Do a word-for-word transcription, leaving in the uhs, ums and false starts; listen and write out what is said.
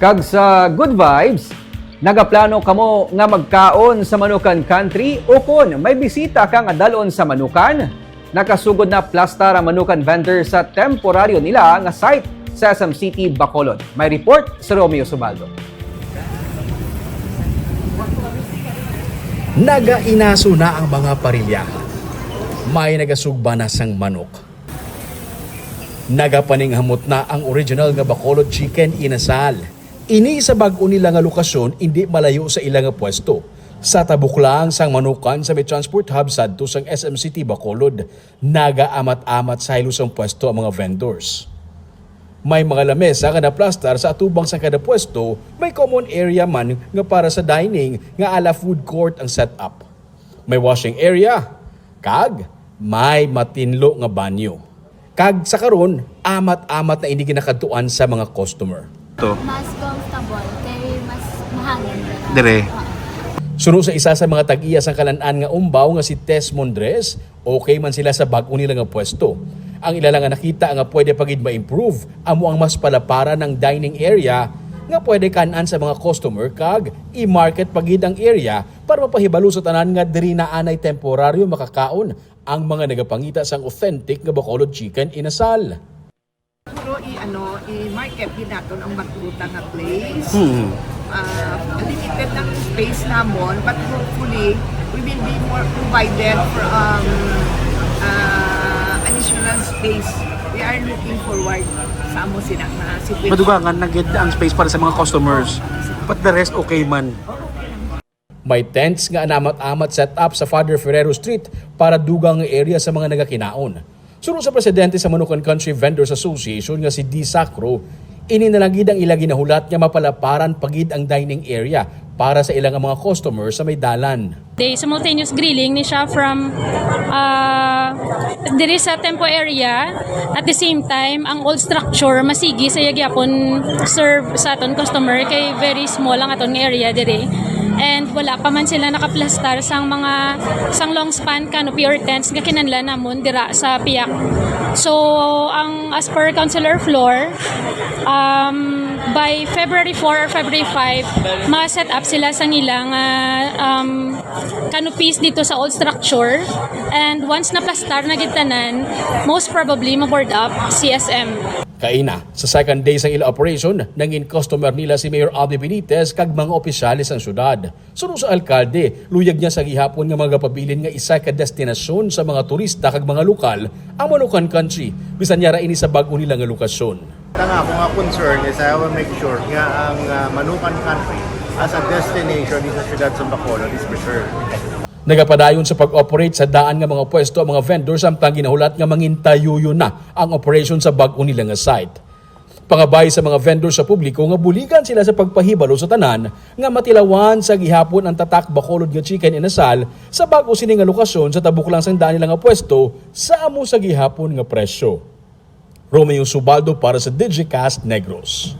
Kag sa good vibes, nagaplano kamo nga magkaon sa Manukan Country ukon may bisita ka nga dal-on sa Manukan? Nakasugod na plastar ang Manukan vendor sa temporaryo nila nga site sa S M City, Bacolod. May report si Romeo Subaldo. Nagainaso na ang mga parilyahan. May nagasugba na sang manok. Nagapaninghamot na ang original nga Bacolod Chicken Inasal. Ini sa bag-o nila nga lokasyon, indi malayo sa ila nga pwesto. Sa tabok lang sang Manukan sa may transport hub sadto sang S M City Bacolod, nagaamat-amat sa hilos sang pwesto ang mga vendors. May mga lamesa nga naplastar sa atubang sang kada pwesto, may common area man nga para sa dining nga ala food court ang setup. May washing area, kag may matinlo nga banyo. Kag sa karon, amat-amat na ini ginakadtuan sa mga customer. Mas comfortable, kay mas mahangin. Dire. Oo. Suno sa isa sa mga tag-iya sang Kalan-an nga umbaw nga si Tess Mondres, okay man sila sa bag-o nila nga pwesto. Ang ila lang nga nakita nga pwede pa gid ma-improve amo ang mas palaparan ng dining area nga pwede kan-an sa mga customer kag i-market pa gid ang area para mapahibalo sa tanan nga diri na anay temporaryo makakaon ang mga nagapangita sang authentic nga Bacolod Chicken Inasal. Pero i-ano, i-market gid naton ang Batkuta nga place. Hmm. Ah, limited ang space namon, but hopefully we will be more provided for um, ah, additional space. We are looking forward sa amo sina nga situation. Madugangan na gid ang space para sa mga customers. But the rest okay man. May tents nga anamat-amat set up sa Father Ferrero Street para dugang nga area sa mga nagakinaon. Suno sa presidente sa Manukan Country Vendors Association nga si D Sacro, ini na lang gid ang ila ginahulat nga mapalaparan pa gid ang dining area para sa ila nga mga customer sa may dalan. Day simultaneous grilling ni siya from ah, diri sa Tempo area. At the same time, ang old structure masigi sa iya gyapon serve sa aton customer kay very small ang aton nga area diri. And wala pa man sila nakaplastar sang mga sang long span canopy or tents nga kinahanglan namon dira sa Piak. So, ang as per Councilor Flor, um, by February four or February five, ma-set up sila sang ila nga um, canopies dito sa old structure. And once naplastar na gid tanan, most probably ma-board up si S M. Kaina, sa second day sang ila operation, nangin customer nila si Mayor Abby Benitez kag mga opisyales sang syudad. Suno sa alkalde, luyag niya sa gihapon nga magapabilin nga isa ka destinasyon sa mga turista kag mga lokal ang Manukan Country, bisan yara ini sa bag-o nila nga lokasyon. Ang ako nga concern is I will make sure nga ang ah, Manukan Country as a destination sa siyudad sa Bacolod is preserved. Nagapadayon sa pag-operate sa daan nga mga pwesto ang mga vendor samtang ginahulat nga mangintayuyo na ang operasyon sa bag-o nila nga site. Pangabay sa mga vendor sa publiko nga buligan sila sa pagpahibalo sa tanan nga matilawan sa gihapon ang tatak Bacolod nga chicken inasal sa bag-o sini nga lokasyon sa tabok lang sang daan nila nga pwesto sa amo sa gihapon nga presyo. Romeo Subaldo para sa Digicast Negros.